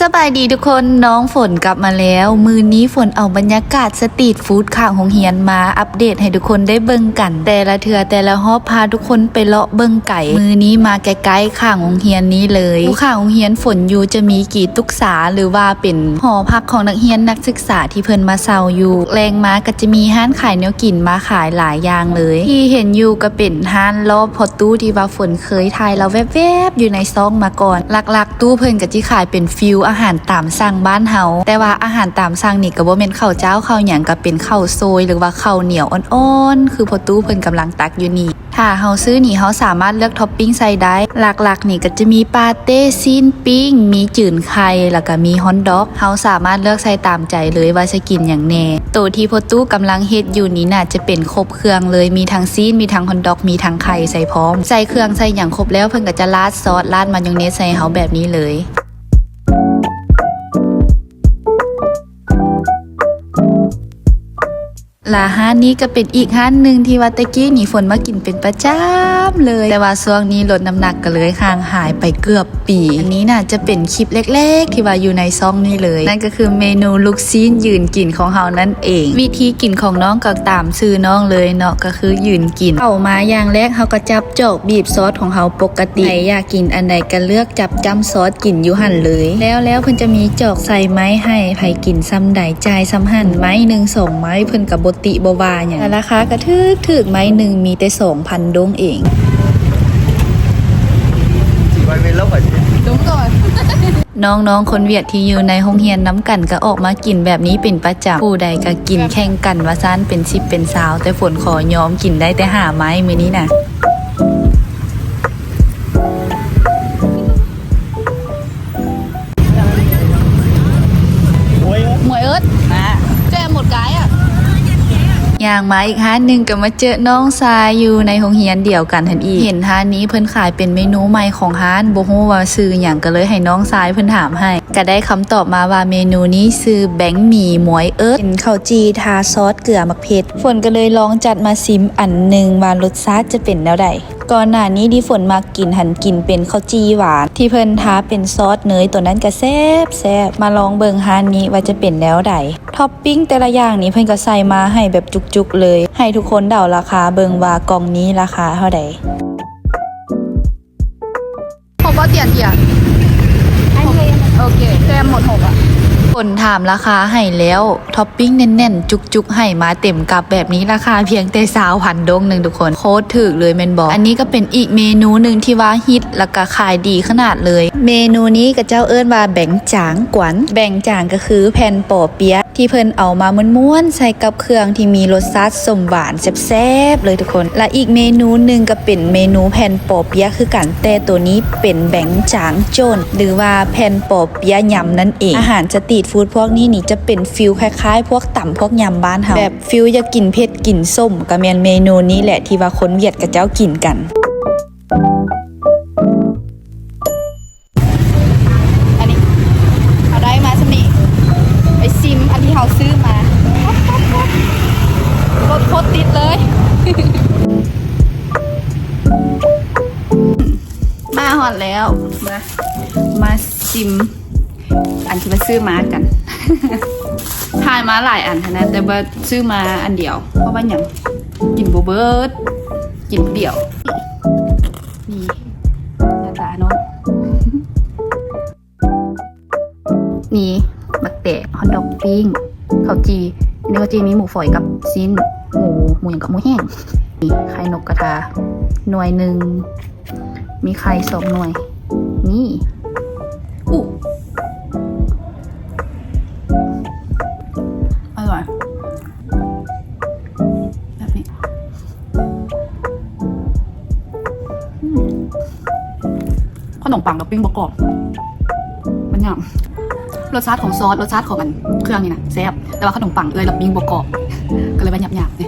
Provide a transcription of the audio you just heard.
ສະບາຍດີທຸກຄົນ, ນ້ອງຝົນກັບມາແລ້ວ. ມື້ນີ້ຝົນເອົາບັນຍາກາດສະຕີດຟູດຂ້າງໂຮງຮຽນມາອັບເດດໃຫ້ທຸກຄົນໄດ້ເບິ່ງກັນ. ແຕ່ລະເທື່ອແຕ່ລະຮອບພາທຸກຄົນໄປເລາະເບິ່ງໄກ. ມື້ນີ້ມາໃກ້ໆຂ້າງໂຮງຮຽນນີ້ເລີຍ. ຢູ່ຂ້າງໂຮງຮຽນຝົນຢູ່ຈະມີກີຕຸກສາ ຫຼືວ່າເປັນຫໍພັກຂອງນັກຮຽນນັກສຶກສາທີ່ເພິ່ນມາເຊົ່າຢູ່. ແລງມາກໍຈະມີຮ້ານຂາຍແນວກິນມາຂາຍຫຼາຍຢ່າງເລີຍ. ທີ່ເຫັນຢູ່ກໍເປັນຮ້ານລອບພໍ່ຕູ້ທີ່ວ່າຝົນເຄີຍຖ່າຍລາວແວບໆຢູ່ໃນຊ່ອງມາກ່ອນ. ຫຼັກໆ ຕູ້ເພິ່ນກໍຊິຂາຍເປັນຟີວອາຫານຕາມສັ່ງບ້ານເຮົາ, ແຕ່ວ່າອາຫານຕາມສັ່ງນີ້ກໍບໍ່ແມ່ນເຂົ້າຈ້າວເຂົ້າຫຍັງ, ກໍເປັນເຂົ້າໂຊຍ ຫຼືວ່າເຂົ້າໜຽວອ່ອນໆ ຄືພໍ່ຕູ້ເພິ່ນກຳລັງຕັກຢູ່ນີ້. ຖ້າເຮົາຊື້ນີ້ ເຮົາສາມາດເລືອກທັອບປິງໃສ່ໄດ້. ຫຼັກໆນີ້ກໍຈະມີປາເຕ້, ຊີ້ນປີ້ງ, ມີຈືນໄຂ່ ແລ້ວກໍມີຮອດດັອກ. ເຮົາສາມາດເລືອກໃສ່ຕາມໃຈເລີຍວ່າຈະກິນຫຍັງແດ່. ໂຕທີ່ພໍ່ຕູ້ຕູ້ກຳລັງເຮັດຢູ່ນີ້ໜ້າຈະເປັນຄົບ ເຄື່ອງເລີຍ, ມີທັງຊີ້ນ, ມີທັງຮອດດັອກ, ມີທັງໄຂ່ໃສ່ພ້ອມ. ໃສ່ເຄື່ອງໃສ່ຫຍັງຄົບແລ້ວ ເພິ່ນກໍຈະລາດຊອສ, ລາດມາຍອງເນສໃສ່ເຮົາແບບນີ້ເລີຍ. ລະຮ້ານນີ້ກໍເປັນອີກຮ້ານໜຶ່ງທີ່ວ່າແຕ່ກີ້ນີ້ຝົນມາກິນເປັນປະຈຳເລີຍ, ແຕ່ວ່າຊ່ວງນີ້ລົດນ້ຳໜັກກໍເລີຍຫ່າງຫາຍໄປເກືອບ ປີ. ອັນນີ້ໜ້າຈະເປັນຄລິບແລກໆທີ່ວ່າຢູ່ໃນຊ່ອງນີ້ເລີຍ, ນັ້ນກໍຄືເມນູລູກຊີ້ນຢືນກິນຂອງເຮົານັ້ນເອງ. ວິທີກິນຂອງນ້ອງກໍຕາມຊື່ນ້ອງເລີຍເນາະ, ກໍຄືຢືນກິນ. ເຂົ້າມາຢ່າງແລກເຮົາກໍຈັບຈອກບີບຊອສຂອງເຮົາປົກກະຕິ, ໃຜຢາກກິນອັນໃດກໍເລືອກຈັບຈ້ຳຊອສກິນຢູ່ຫັ້ນເລີຍ. ແລ້ວ ແລ້ວເພິ່ນຈະມີຈອກໃສ່ໄມ້ໃຫ້, ໃຜກິນສ່ຳໃດຈ່າຍສ່ຳຫັ້ນ, ໄມ້ໜຶ່ງສອງໄມ້ເພິ່ນກໍບໍ່ຕິບໍ່ວ່າຫຍັງ. ລາຄາກໍຖືກໆ, ໄມ້ໜຶ່ງມີແຕ່ສອງພັນດົງເອງ. ໜ້ອງໆຄົນຫວຽດທີ່ຢູ່ໃນໂຮງຮຽນນຳກັນກໍອອກມາກິນແບບນີ້ເປັນປະຈຳ, ຜູ້ໃດກໍກິນແຂ່ງກັນວ່າຊັ້ນເປັນສິບເປັນຊາວ, ແຕ່ຝົນຂໍຍອມກິນໄດ້ແຕ່ຫ້າໄມ້ມື້ນີ້ນະ. ຫມວຍເອິດ ແຈມໝົດກາຍອະ. ຍ່າງມາອີກຮ້ານໜຶ່ງກໍມາເຈີນ້ອງຊາຍຢູ່ໃນໂຮງຮຽນດຽວກັນຫັ້ນອີກ. ເຫັນຮ້ານນີ້ເພິ່ນຂາຍເປັນເມນູໃໝ່ຂອງຮ້ານ, ບໍ່ຮູ້ວ່າຊື່ຫຍັງ, ກໍເລີຍໃຫ້ນ້ອງຊາຍເພິ່ນຖາມໃຫ້. ກໍໄດ້ຄຳຕອບມາວ່າເມນູນີ້ຊື່ແບງໝີ່ໝວຍເອິດ, ເປັນເຂົ້າຈີ່ທາຊອດເກືອໝາກເຜັດ. ຝົນກໍເລີຍລອງຈັດມາຊິມອັນໜຶ່ງວ່າລົດຊາດຈະເປັນແນວໃດ. ກ່ອນໜ້ານີ້ທີ່ຝົນມັກກິນຫັ້ນ ກິນເປັນເຂົ້າຈີ່ຫວານ ທີ່ເພິ່ນທາເປັນຊອດເນີຍ, ໂຕນັ້ນກໍແຊບໆ. ມາລອງເບິ່ງຮ້ານນີ້ວ່າຈະເປັນແນວໃດ. ທັອບປິງແຕ່ລະຢ່າງນີ້ເພິ່ນກໍໃສ່ມາໃຫ້ແບບຈຸກໆເລີຍ. ໃຫ້ທຸກຄົນເດົາລາຄາເບິ່ງວ່າກ່ອງນີ້ລາຄາເທົ່າໃດ. ຄົບບໍ່ ຕຽນເທຍ? ໂອເຄ, ແຈມໝົດຫົກອະ. ຝົນຖາມລາຄາໃຫ້ແລ້ວ, ທັອບປິງແໜ້ນໆ ຈຸກໆ ໃຫ້ມາເຕັມກັບແບບນີ້, ລາຄາພຽງແຕ່ຊາວພັນດົງໜຶ່ງທຸກຄົນ, ໂຄດຖືກເລີຍແມ່ນບໍ່? ອັນນີ້ກໍເປັນອີກເມນູໜຶ່ງທີ່ວ່າຮິດ ແລ້ວກໍຂາຍດີຂະໜາດເລີຍ. ເມນູນີ້ຂະເຈົ້າເອີ້ນວ່າແບງຈາງກວັນ. ແບງຈາງກໍຄືແຜ່ນປໍເປຍ ທີ່ເພິ່ນເອົາມາມ້ວນໆໃສ່ກັບເຄື່ອງທີ່ມີລົດຊາດສົ້ມຫວານແຊບໆເລີຍທຸກຄົນ. ແລະ ອີກເມນູໜຶ່ງກໍເປັນເມນູແຜ່ນປໍເປຍຄືກັນ, ແຕ່ໂຕນີ້ເປັນແບງຈາງໂຈນ ຫຼືວ່າແຜ່ນປໍເປຍຍຳນັ້ນເອງ. ອາຫານສະຕີດຟູດພວກນີ້ນີ້ຈະເປັນຟີລຄ້າຍໆພວກຕຳພວກຍຳບ້ານເຮົາ, ແບບຟີລຢາກກິນເຜັດກິນສົ້ມ ກໍແມ່ນເມນູນີ້ແຫຼະທີ່ວ່າຄົນຫວຽດຂະເຈົ້າກິນກັນ. ອັນນີ້ເຮົາໄດ້ມາສ່ຳນີ້, ໄປຊິມອັນທີ່ເຮົາຊື້ມາ. ລົດໂຄດຕິດເລີຍ. ມາຮອດແລ້ວ, ມາ ມາຊິມອັນທີ່ວ່າຊື້ມາກັນ. ຖ່າຍມາຫຼາຍອັນຫັ້ນນະ, ແຕ່ວ່າຊື້ມາອັນດຽວ. ເພາະວ່າຫຍັງ? ກິນບໍ່ເບິດ, ກິນຜູ້ດຽວ. ນີ້ ໜ້າຕານ້ອງ. ນີ້ ບັກແຕກ, ຮອດດອກປີ້ງ, ເຂົ້າຈີ່. ໃນເຂົ້າຈີ່ມີໝູຝອຍກັບຊີ້ນໝູ, ໝູຫຍັງເກາະ, ໝູແຫ້ງ. ນີ້ ໄຂ່ນົກກະທາ ໜ່ວຍໜຶ່ງ, ມີໄຂ່ສອງໜ່ວຍ. ນີ້ ອຸ ອະລ່ອຍ. ແບບນີ້ ອືມ ຂະໜົມປັງແລ້ວປີ້ງບໍ່ກອບ ມັນຫຍາບ. ລົດຊາດຂອງຊອດ ລົດຊາດຂອງອັນເຄື່ອງນີ້ນະແຊບ, ແຕ່ວ່າຂະໜົມປັງເອື້ອຍແລ້ວປີ້ງບໍ່ກອບ ກໍເລີຍວ່າຫຍາບໆ ນີ້.